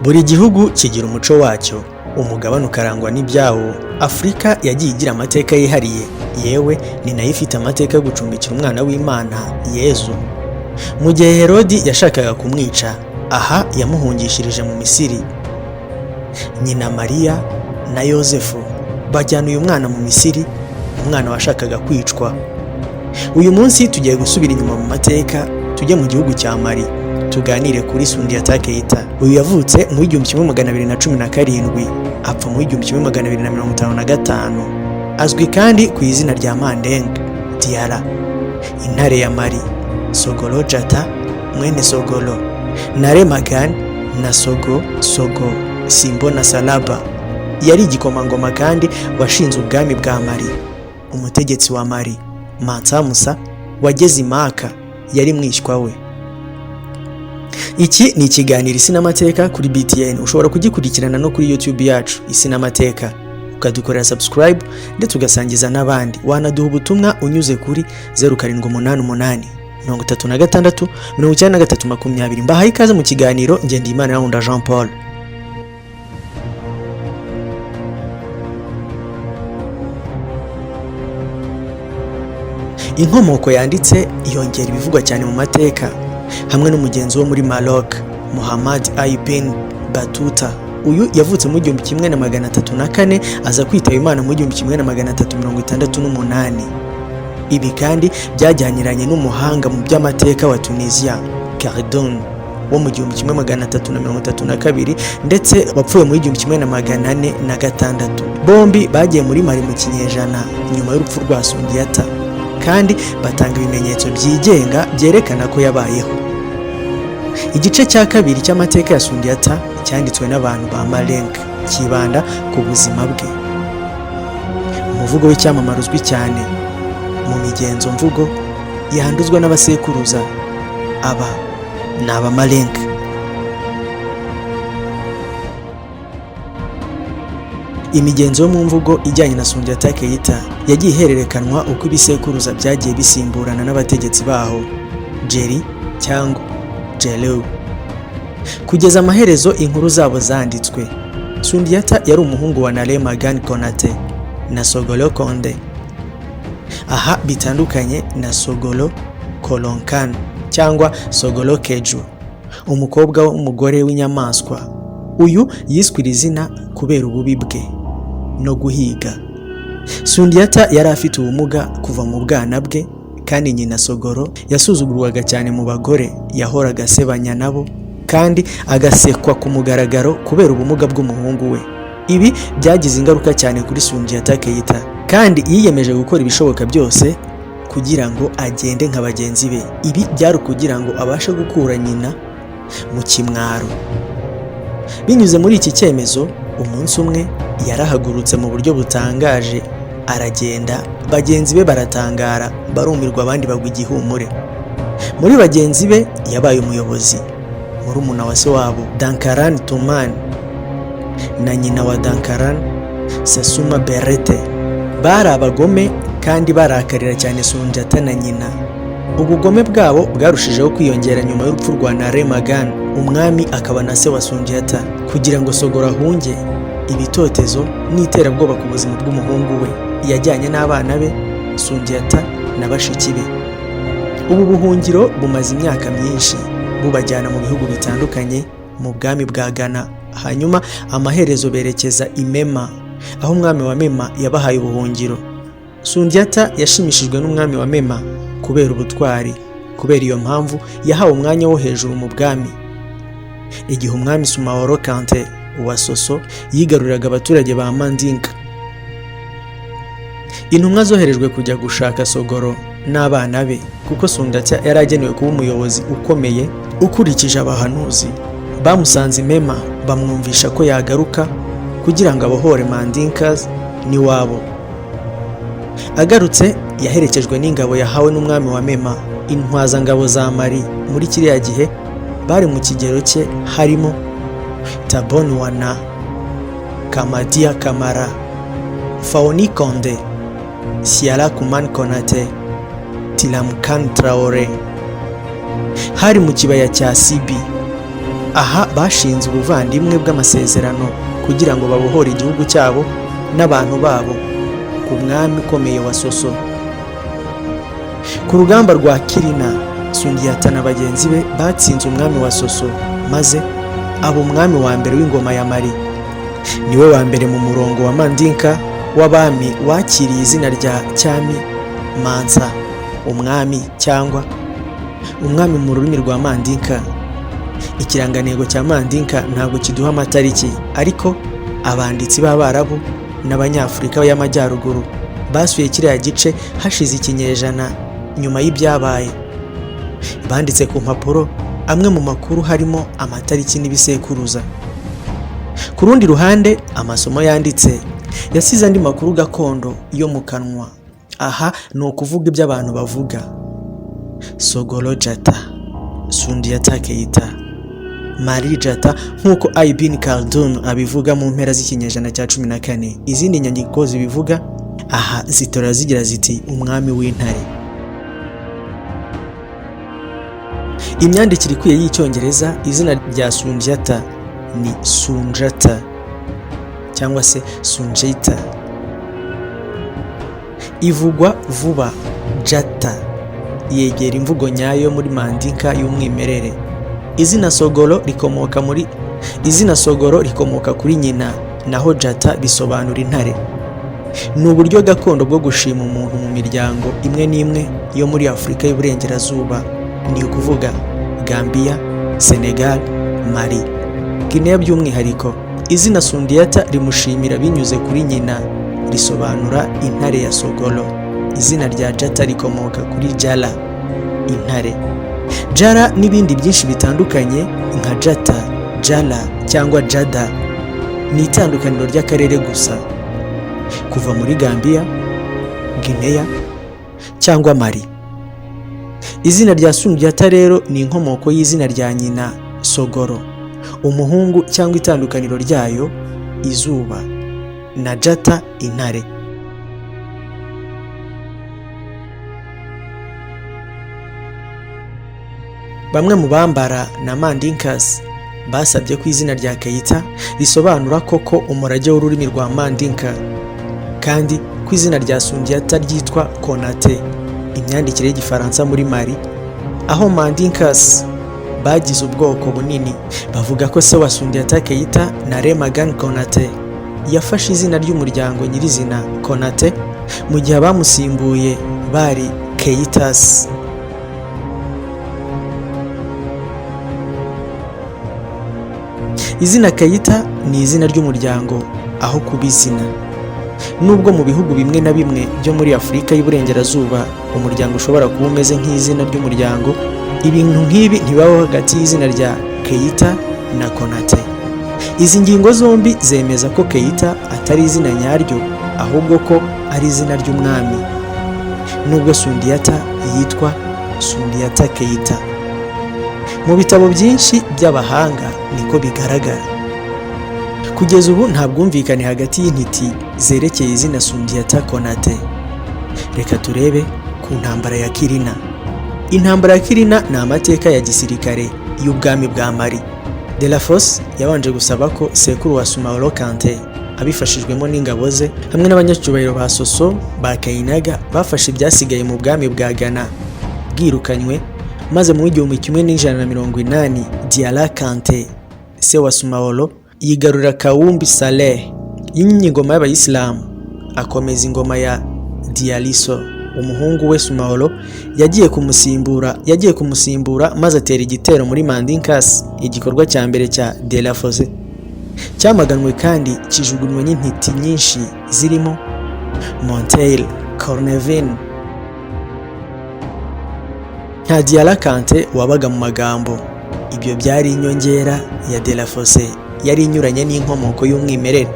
Buri gihugu kigira umuco wacyo, umugabane ukarangwa n'ibyawo. Afurika yagiye igira amateka yihariye, yewe ni nayo ifite amateka yo gucumbikira umwana w'Imana Yezu. Mu gihe Herodi yashakaga kumwica, aha yamuhungishirije mu Misiri. Nyina Mariya na Yozefu bajyana uyu mwana mu Misiri, umwana washakaga kwicwa. Uyu munsi tugiye gusubira inyuma mu mateka, tujye mu gihugu cya Mali, tuganire kuri Sundiata Keita. Uyu yavutse mu 1217, apfa mu 1255. Azwi kandi ku izina rya Mandeng Diara, intare ya Mali, Sogolo Jata mwene Sogolo, Nare Magan na Sogo Sogo Simbo na Salaba. Yari igikomangoma kandi washinze ubwami bwa Mali. Umutegetsi wa Mali, Mansa Musa, wageze i Maka, yari mwishywa we. Iki ni ikiganiro Isi n'Amateka kuri BTN. Ushobora kugikurikirana no kuri YouTube yacu Isi n'Amateka, ukadukorera subscribe ndetse ugasangiza n'abandi. Wanaduha ubutumwa unyuze kuri 0788 36 93 20. Mbahaye ikaze mu kiganiro. Ngendimana Nkunda Jean Paul. Inkomoko yanditse yongera ibivugwa cyane mu mateka, hamwe n'umugenzi wo muri Maroc, Muhammad Ibn Battuta. Uyu yavutse mu 1304, aza kwitaba Imana mu 1368. Ibi kandi byajyaniranye n'umuhanga mu by'amateka wa Tunisia, Khaldun, wo mu 1332 ndetse wapfuye mu 1406. Bombi bagiye muri Mali mu kinyejana nyuma y'urupfu rwa Sundiata, kandi batanga ibimenyetso byigenga byerekana ko yabayeho. Igice cya kabiri cy'amateka ya Sundiata cyanditswe n'abantu ba Malenk kibanda ku buzima bwe. Umuvugo w'icyamamare uzwi cyane mu migenzo mvugo yanduzwa n'abasekuruza aba ni Abamalenk. Imigenzo yo mu mvugo ijyanye na Sundiata Keita yagiye ihererekanwa uko ibisekuruza byagiye bisimburana n'abategetsi baho, Jeri cyangwa Jelew, kugeza amaherezo inkuru zabo zanditswe. Sundiata yari umuhungu wa Nare Magan Konate na Sogolo Konde, aha bitandukanye na Sogolo Kolonkan cyangwa Sogolo Keju, umukobwa w'umugore w'inyamaswa. Uyu yiswe iri zina kubera ububi bwe no guhiga. Sundiata yari afite ubumuga kuva mu bwana bwe, kandi nyina Sogoro yasuzugurwaga cyane mu bagore, yahoraga asebanya nabo kandi agasekwa ku mugaragaro kubera ubumuga bw'umuhungu we. Ibi byagize ingaruka cyane kuri Sundiata Keita, kandi yiyemeje gukora ibishoboka byose kugira ngo agende nka bagenzi be. Ibi byari ukugira ngo abashe gukura nyina mu kimwaro. Binyuze muri iki cyemezo, umunsi umwe yarahagurutse mu buryo butangaje aragenda, bagenzi be baratangara, barumirwa, abandi bagwa igihumure. Muri bagenzi be yabaye umuyobozi. Murumuna wa se wabo Dankaran Tuman na nyina wa Dankaran Sasuma Berete bari abagome kandi barakarira cyane Sunjata na nyina. Ubugome bwabo bwarushijeho kwiyongera nyuma y'urupfu rwa Nare Magan, umwami akaba na se wa Sundiata. Kugira ngo Sogoro ahunge ibitotezo n'iterabwoba ku buzima bw'umuhungu we, yajyanye n'abana be, Sundiata na bashiki be. Ubu buhungiro bumaze imyaka myinshi, bubajyana mu bihugu bitandukanye mu bwami bwa Ghana, hanyuma amaherezo berekeza i Mema, aho umwami wa Mema yabahaye ubuhungiro. Sundiata yashimishijwe n'umwami wa Mema kubera ubutwari. Kubera iyo mpamvu yahawe umwanya wo hejuru mu bwami. Igihe umwami Sumahoro Kante wa Soso yigaruriraga abaturage ba Mandinka, intumwa zoherejwe kujya gushaka Sogoro n'abana be, kuko Sundiata yari agenewe kuba umuyobozi ukomeye ukurikije abahanuzi. Bamusanze Mema, bamwumvisha ko yagaruka kugira ngo abohore Mandinkas n'iwabo. Agarutse yaherekejwe n'ingabo yahawe n'umwami wa Mema. Intwazangabo za Mali muri kiriya gihe bari mu kigero cye harimo Tabon Wana, Kamadia Kamara, Faoni Konde, Siala Kuman Konate, Tilamkan Traore. Hari mu kibaya cya Sibi. Aha bashinze ubuvandimwe bw'amasezerano kugira ngo babohore igihugu cyabo n'abantu babo ku mwami ukomeye wa Soso. Ku rugamba rwa Kirina, Sundiata na bagenzi be batsinze umwami wa Soso, maze aba umwami wa mbere w'ingoma ya Mali. Niwe wa mbere mu murongo wa Mandinka w'abami wakiriye izina rya cyami Mansa, umwami cyangwa umwami mu rurimi rwa Mandinka. Ikirangantego cya Mandinka ntabwo kiduha amatariki, ariko abanditsi b'Abarabu n'Abanyafurika y'Amajyaruguru basuye kiriya gice hashize ikinyejana nyuma y'ibyabaye. Banditse ku mpapuro amwe mu makuru, harimo amatariki n'ibisekuruza. Ku rundi ruhande, amasomo yanditse yasize andi makuru gakondo yo mu kanwa. Aha ni ukuvuga ibyo abantu bavuga: Sogolo Jata, Sundiata Keita, Mari Jata, nk'uko Ibn Khaldun abivuga mu mpera z'ikinyejana cya 14. Izindi nyandiko zibivuga aha zitora zigira ziti: "Umwami w'intare." Imyandikire ikwiye y'Icyongereza, izina rya Sundiata ni Sunjata cyangwa se Sunjata. Ivugwa vuba Jata, yegera imvugo nyayo muri Mandinka y'umwimerere. Izina Sogolo rikomoka kuri nyina, naho Jata bisobanura intare. Ni uburyo gakondo bwo gushima umuntu mu miryango imwe n'imwe yo muri Afurika y'Uburengerazuba, ni ukuvuga Gambia, Senegal, Mali, Guinea by'umwihariko. Izina Sundiata rimushimira binyuze kuri nyina, risobanura intare ya Sogolo. Izina rya Jata rikomoka kuri Jala, intare. Jara n'ibindi byinshi bitandukanye nka Jata, Jala cyangwa Jada ni itandukaniro ry'akarere gusa, kuva muri Gambia, Guinea cyangwa Mali. Izina rya Sundiata rero ni inkomoko y'izina rya nyina Sogoro, umuhungu, cyangwa itandukaniro ryayo, izuba, na Jata, intare. Bamwe mu Bambara na Mandinkas basabye ko izina rya Keita risobanura koko umurage w'ururimi rwa Mandinka, kandi ko izina rya Sundiata ryitwa Konate, imyandikire y'Igifaransa muri Mali, aho Mandinkas bagize ubwoko bunini. Bavuga ko se wa Sundiata Keita na Remagan Konate yafashe izina ry'umuryango nyirizina Konate, mu gihe abamusimbuye bari Keitas. Izina Keita ni izina ry'umuryango aho kuba izina. Nubwo mu bihugu bimwe na bimwe byo muri Afurika y'Iburengerazuba umuryango ushobora kuba umeze nk'izina ry'umuryango, ibintu nk'ibi ntibibaho hagati y'izina rya Keita na Konate. Izi ngingo zombi zemeza ko Keita atari izina nyaryo, ahubwo ko ari izina ry'umwami, nubwo Sundiata yitwa Sundiata Keita. Mu bitabo byinshi by'abahanga niko bigaragara. Kugeza ubu nta bwumvikane hagati y'intiti zerekeye izina Sundiata Konate. Reka turebe ku ntambara ya Kirina. Intambara ya Kirina ni amateka ya gisirikare y'ubwami bwa Mali. De la Fosse yabanje gusaba ko sekuru wa Soumaoro Kante, abifashijwemo n'ingabo ze hamwe n'abanyacyubahiro ba Soso ba Kayinaga, bafashe ibyasigaye mu bwami bwa Ghana bwirukanywe, maze mu 1180 Diala Kante, se wa Soumaoro, yigarurira Kawumbi Saleh, yimye ingoma y'Abayisilamu, akomeza ingoma ya Dialiso. Umuhungu we Soumaoro yagiye kumusimbura maze atera igitero muri Mandinkas. Igikorwa cya mbere cya De la Fosse cyamaganwe kandi kijugunywa n'intiti nyinshi zirimo Monteil, Cornevin. Nta Diala Kante wabaga mu magambo. Ibyo byari inyongera ya De la Fosse yari inyuranye n'inkomoko y'umwimerere.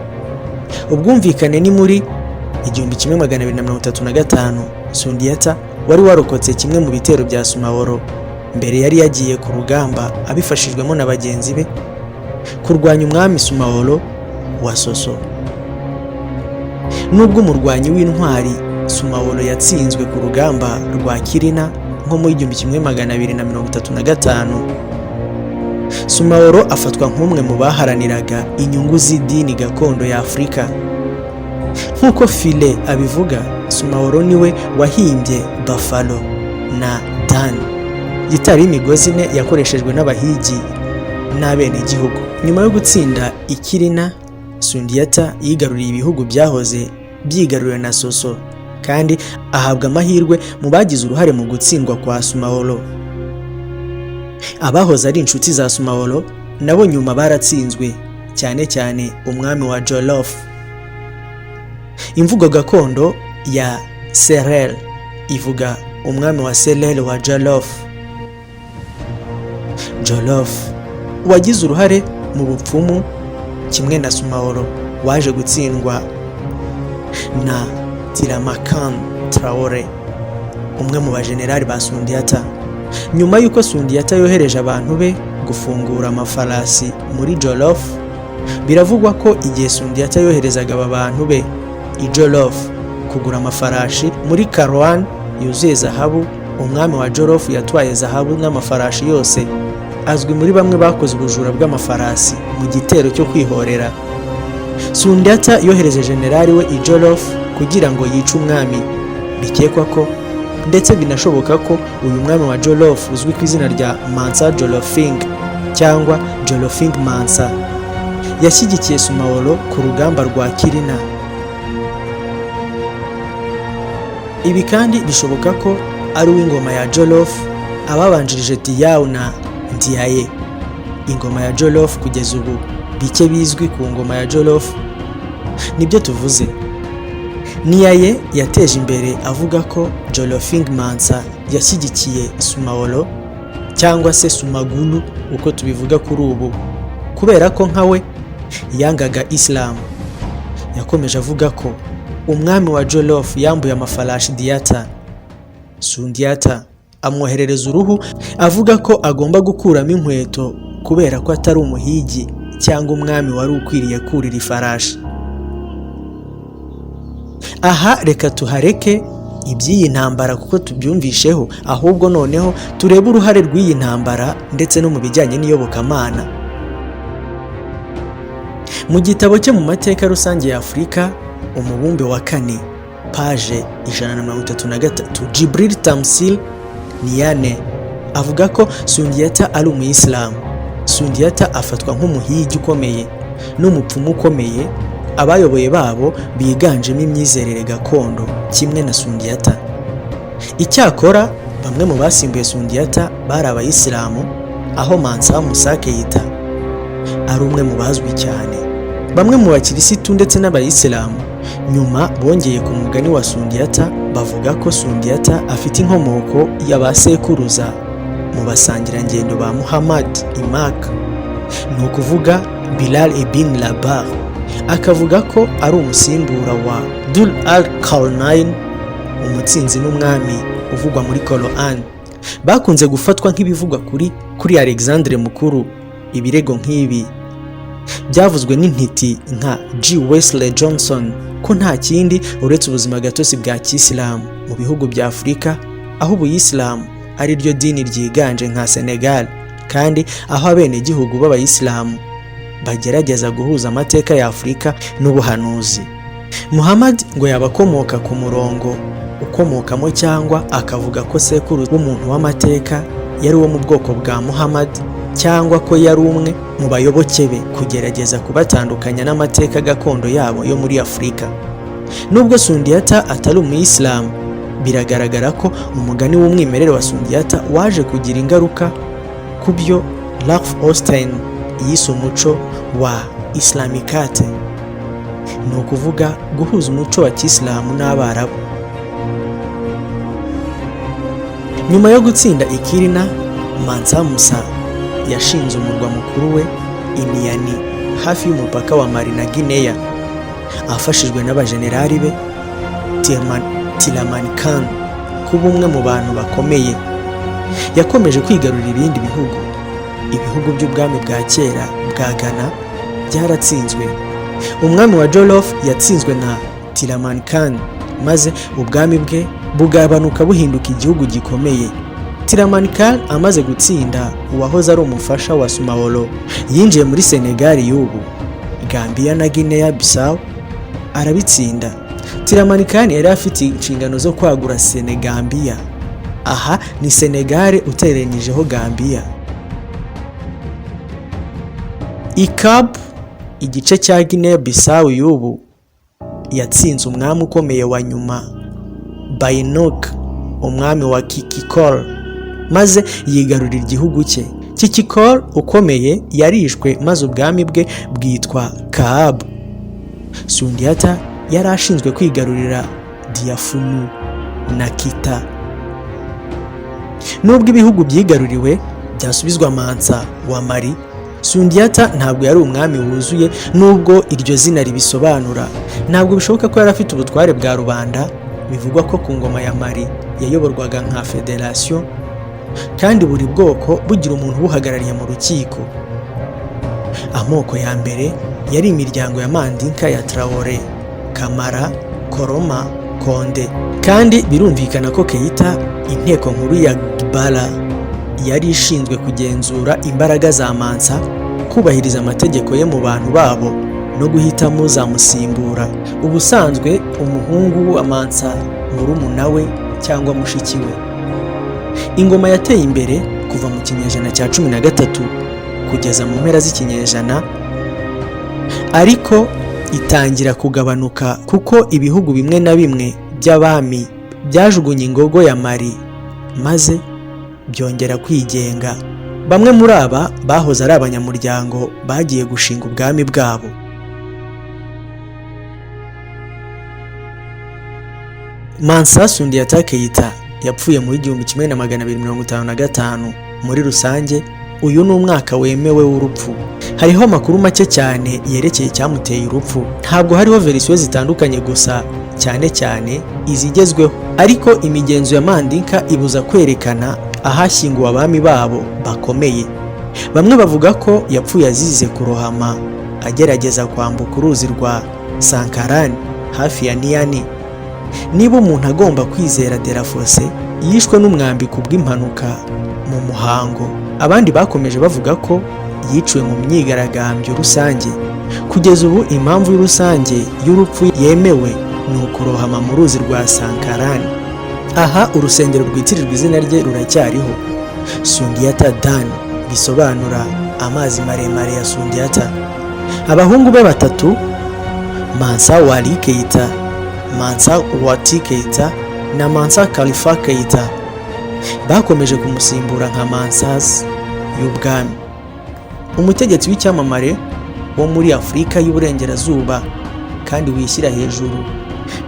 Ubwumvikane ni muri 1235. Sundiata wari warokotse kimwe mu bitero bya Soumaoro mbere yari yagiye ku rugamba abifashijwemo na bagenzi be kurwanya umwami Soumaoro wa Soso. Nubwo umurwanyi w'intwari Soumaoro yatsinzwe ku rugamba rwa Kirina nko mu 1235. Sumahoro afatwa nk'umwe mu baharaniraga inyungu z'idini gakondo ya Afurika. Nk'uko File abivuga, Sumahoro niwe wahimbye Buffalo na Dan, gitari y'imigozi ine yakoreshejwe n'abahigi n'abenegihugu. Nyuma yo gutsinda Ikirina, Sundiata yigaruriye ibihugu byahoze byigaruriwe na Soso, kandi ahabwa amahirwe mu bagize uruhare mu gutsindwa kwa Sumahoro. Abahoze ari inshuti za Sumahoro nabo nyuma baratsinzwe, cyane cyane umwami wa Jolof. Imvugo gakondo ya Serer ivuga umwami wa Serer wa Jolof. Jolof wagize uruhare mu bupfumu kimwe na Sumahoro, waje gutsindwa na Tiramakan Traore, umwe mu bajenerali ba Sundiata. Nyuma y'uko Sundiata yohereje abantu be gufungura amafarasi muri Jolof, biravugwa ko igihe Sundiata yoherezaga aba bantu be i Jolof kugura amafarashi muri Karwan yuzuye zahabu, umwami wa Jolof yatwaye zahabu n'amafarashi yose. Azwi muri bamwe bakoze ubujura bw'amafarasi mu gitero cyo kwihorera. Sundiata yohereje generali we i Jolof kugira ngo yice umwami. Bikekwa ko, ndetse binashoboka ko, uyu mwami wa Jolof uzwi ku izina rya Mansa Jolofing cyangwa Jolofing Mansa yashyigikiye Sumahoro ku rugamba rwa Kirina. Ibi kandi bishoboka ko ari uw'ingoma ya Jolof ababanjirije Diyaw na Ndiaye. Ingoma ya Jolof, kugeza ubu bike bizwi ku ngoma ya Jolof nibyo tuvuze. Niyaye yateje imbere avuga ko Jolofing Mansa yashyigikiye Sumahoro cyangwa se Sumagulu uko tubivuga kuri ubu, kubera ko nka we yangaga Islam. Yakomeje avuga ko umwami wa Jolof yambuye amafarashi Diata, Sundiata amwoherereza uruhu, avuga ko agomba gukuramo inkweto kubera ko atari umuhigi cyangwa umwami wari ukwiriye kurira ifarashi. Aha reka tuhareke iby'iyi ntambara kuko tubyumvisheho, ahubwo noneho turebe uruhare rw'iyi ntambara ndetse no mu bijyanye n'iyobokamana. Mu gitabo cye mu mateka rusange ya Afurika, umubumbe wa kane, page 133, Jibril Tamsir Niyane avuga ko Sundiata ari umuyisilamu. Sundiata afatwa nk'umuhigi ukomeye n'umupfumu ukomeye. Abayoboye babo biganjemo imyizerere gakondo kimwe na Sundiata. Icyakora bamwe mu basimbuye Sundiata bari abayisilamu, aho Mansa Musa Keita ari umwe mu bazwi cyane. Bamwe mu bakirisitu ndetse n'abayisilamu nyuma bongeye ku mugani wa Sundiata, bavuga ko Sundiata afite inkomoko y'abasekuruza mu basangirangendo ba Muhammad Imak, ni ukuvuga Bilal ibn Rabah, akavuga ko ari umusimbura wa Dul al Qarnain, umutsinzi n'umwami uvugwa muri Quran. Bakunze gufatwa nk'ibivugwa kuri Alexandre Mukuru. Ibirego nk'ibi byavuzwe n'intiti nka G. Wesley Johnson ko nta kindi uretse ubuzima gatozi bwa kisilamu mu bihugu bya Afurika, aho ubuyisilamu ari ryo dini ryiganje nka Senegal, kandi aho abenegihugu b'abayisilamu bagerageza guhuza amateka ya Afurika n'ubuhanuzi. Muhammad ngo yaba akomoka ku murongo ukomokamo, cyangwa akavuga ko sekuru w'umuntu w'amateka yari uwo mu bwoko bwa Muhammad, cyangwa ko yari umwe mu bayoboke be, kugerageza kubatandukanya n'amateka gakondo yabo yo muri Afurika. Nubwo Sundiata atari umuyisilamu, biragaragara ko umugani w'umwimerere wa Sundiata waje kugira ingaruka ku byo Ralph Austin yise umuco wa Islamicate, ni ukuvuga guhuza umuco wa kisilamu n'Abarabu. Nyuma yo gutsinda Ikirina, Mansa Musa yashinze umurwa mukuru we Iniyani hafi y'umupaka wa Mali na Guinea, afashijwe n'abajenerali be Tiramakan kuba umwe mu bantu bakomeye. Yakomeje kwigarurira ibindi bihugu. Ibihugu by'ubwami bwa kera bwa Ghana byaratsinzwe. Umwami wa Jolof yatsinzwe na Tiramankan, maze ubwami bwe bugabanuka buhinduka igihugu gikomeye. Tiramanikal amaze gutsinda uwahoze ari umufasha wa Sumaworo, yinjiye muri Senegal y'ubu, Gambia na Guinea Bissau arabitsinda. Tiramanikal yari afite inshingano zo kwagura Senegambia. Aha ni Senegal uteranyijeho Gambia. Ikab, igice cya Guinea Bissau y'ubu, yatsinze umwami ukomeye wa nyuma Bainuk, umwami wa Kikikol, maze yigarurira igihugu cye. Kikikol ukomeye yarishwe, maze ubwami bwe bwitwa Kaab. Sundiata yari ashinzwe kwigarurira Diafunu na Kita. Nubwo ibihugu byigaruriwe byasubizwa Mansa wa Mali, Sundiata ntabwo yari umwami wuzuye nubwo iryo zina ribisobanura. Ntabwo bishoboka ko yari afite ubutware bwa rubanda. Bivugwa ko ku ngoma ya Mali yayoborwaga nka federasiyo, kandi buri bwoko bugira umuntu ubuhagarariye mu rukiko. Amoko ya mbere yari imiryango ya Mandinka ya Traore, Kamara, Koroma, Konde. Kandi birumvikana ko Keita, inteko nkuru ya Gbara, yari ishinzwe kugenzura imbaraga za Mansa, kubahiriza amategeko ye mu bantu babo no guhitamo uzamusimbura, ubusanzwe umuhungu wa Mansa, murumuna we cyangwa mushiki we. Ingoma yateye imbere kuva mu kinyejana cya 13 kugeza mu mpera z'ikinyejana, ariko itangira kugabanuka kuko ibihugu bimwe na bimwe by'abami byajugunye ingogo ya Mali maze byongera kwigenga. Bamwe muri aba bahoze ari abanyamuryango bagiye gushinga ubwami bwabo. Mansa Sundiata Keita yapfuye muri 1255. Muri rusange uyu ni umwaka wemewe w'urupfu. Hariho amakuru make cyane yerekeye icyamuteye urupfu. Ntabwo hariho verisiyo zitandukanye, gusa cyane cyane izigezweho, ariko imigenzo ya Mandinka ibuza kwerekana ahashyinguwe abami babo bakomeye. Bamwe bavuga ko yapfuye azize kurohama agerageza kwambuka uruzi rwa Sankarani hafi ya Niyani. Niba umuntu agomba kwizera Derafose, yishwe n'umwambi kubw'impanuka mu muhango. Abandi bakomeje bavuga ko yiciwe mu myigaragambyo rusange. Kugeza ubu impamvu rusange y'urupfu yemewe ni ukurohama mu ruzi rwa Sankarani. Aha urusengero rwitirirwa izina rye ruracyariho, Sundiata Dan, bisobanura amazi maremare ya Sundiata. Abahungu be batatu, Mansa Wali Keita, Mansa Wati Keita na Mansa Khalifa Keita, bakomeje kumusimbura nka Mansas y'ubwami. Umutegetsi w'icyamamare wo muri Afurika y'Uburengerazuba kandi wishyira hejuru,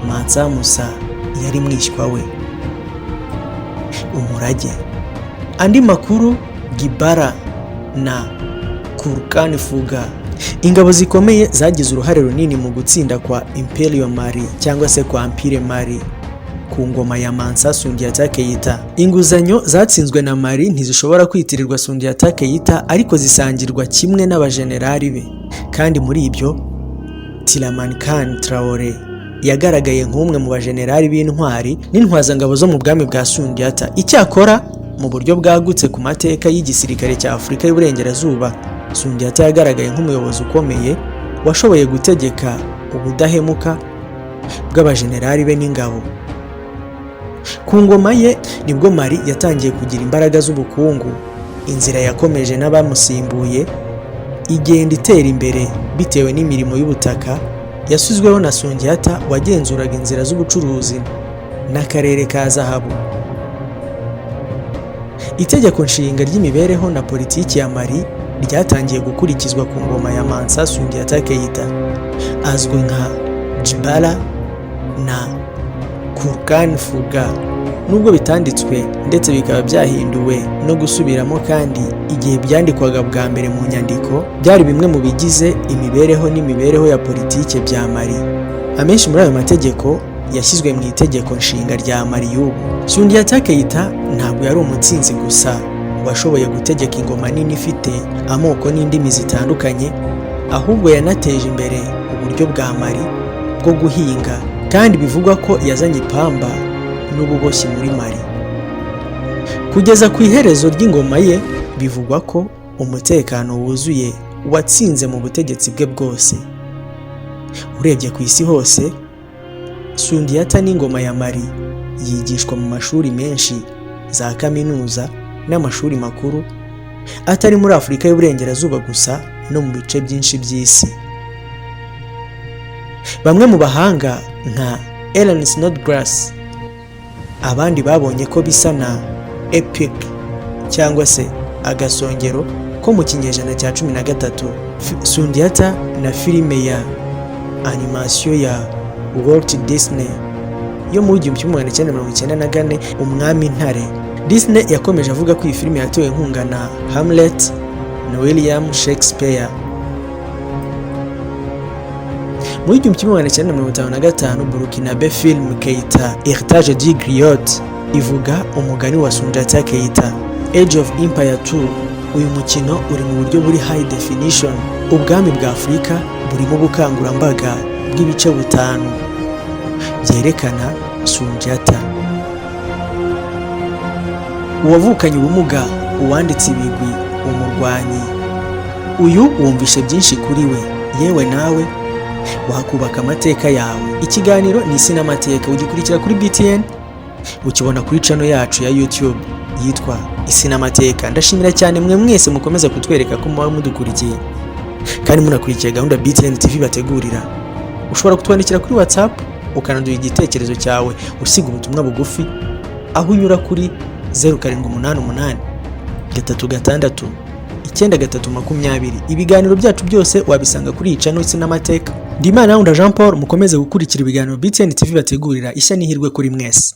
Mansa Musa, yari mwishywa we. Umurage. Andi makuru: Gibara na Kurkani Fuga, ingabo zikomeye zagize uruhare runini mu gutsinda kwa Imperial Mali cyangwa se kwa Empire Mali ku ngoma ya Mansa Sundiata Keita. Inguzanyo zatsinzwe na Mali ntizishobora kwitirirwa Sundiata Keita, ariko zisangirwa kimwe n'abajenerali be. Kandi muri ibyo Tiramankan Traore yagaragaye nk'umwe mu bajenerali b'intwari n'intwazangabo zo mu bwami bwa Sundiata. Icyakora mu buryo bwagutse ku mateka y'igisirikare cya Afurika y'Uburengerazuba, Sundiata yagaragaye nk'umuyobozi ukomeye washoboye gutegeka ubudahemuka bw'abajenerali be n'ingabo. Ku ngoma ye nibwo Mali yatangiye kugira imbaraga z'ubukungu. Inzira yakomeje n'abamusimbuye igenda itera imbere bitewe n'imirimo y'ubutaka yashyizweho na Sundiata, wagenzuraga inzira z'ubucuruzi n'akarere ka zahabu. Itegeko nshinga ry'imibereho na politiki ya Mali ryatangiye gukurikizwa ku ngoma ya Mansa Sundiata Keita, azwi nka Jibara na Kurkan Fuga. Nubwo bitanditswe ndetse bikaba byahinduwe no gusubiramo, kandi igihe byandikwaga bwa mbere mu nyandiko byari bimwe mu bigize imibereho n'imibereho ya politike bya Mali. Amenshi muri ayo mategeko yashyizwe mu itegeko nshinga rya Mali y'ubu. Sundiata Keita ntabwo yari umutsinzi gusa washoboye gutegeka ingoma nini ifite amoko n'indimi zitandukanye, ahubwo yanateje imbere uburyo bwa Mali bwo guhinga, kandi bivugwa ko yazanye ipamba n'ububoshyi muri Mali. Kugeza ku iherezo ry'ingoma ye, bivugwa ko umutekano wuzuye watsinze mu butegetsi bwe bwose. Urebye ku isi hose, Sundiata n'ingoma ya Mali yigishwa mu mashuri menshi, za kaminuza n'amashuri makuru, atari muri Afurika y'Uburengerazuba gusa, no mu bice byinshi by'isi. Bamwe mu bahanga nka Ellen Snodgrass, abandi babonye ko bisa na epic cyangwa se agasongero ko mu kinyejana cya 13. Sundiata na filime ya animation ya Walt Disney yo mu 1994, Umwami Ntare. Disney yakomeje avuga ko iyi filime yatewe inkunga na Hamlet na William Shakespeare. Mu 1955, Burkinabe film Keita Héritage du Griot ivuga umugani wa Sundiata Keita. Age of Empire 2, uyu mukino uri mu buryo buri high definition. Ubwami bwa Afurika burimo ubukangurambaga bw'ibice butanu byerekana Sundiata, uwavukanye ubumuga, uwanditse ibigwi, umurwanyi. Uyu wumvishe byinshi kuri we. Yewe, nawe wakubaka amateka yawe. Ikiganiro ni Isi n'Amateka, ugikurikira kuri BTN, ukibona kuri channel yacu ya YouTube yitwa Isi n'Amateka. Ndashimira cyane mwe mwese mukomeza kutwereka ko muba mudukurikiye kandi munakurikiye gahunda BTN TV bategurira. Ushobora kutwandikira kuri WhatsApp, ukanaduha igitekerezo cyawe usiga ubutumwa bugufi, aho unyura kuri 0788 36 93 20. Ibiganiro byacu byose wabisanga kuri iyi channel Isi n'Amateka. Ndimana Jean Paul, mukomeze gukurikira ibiganiro BTN TV bategurira. Ishya n'ihirwe kuri mwese.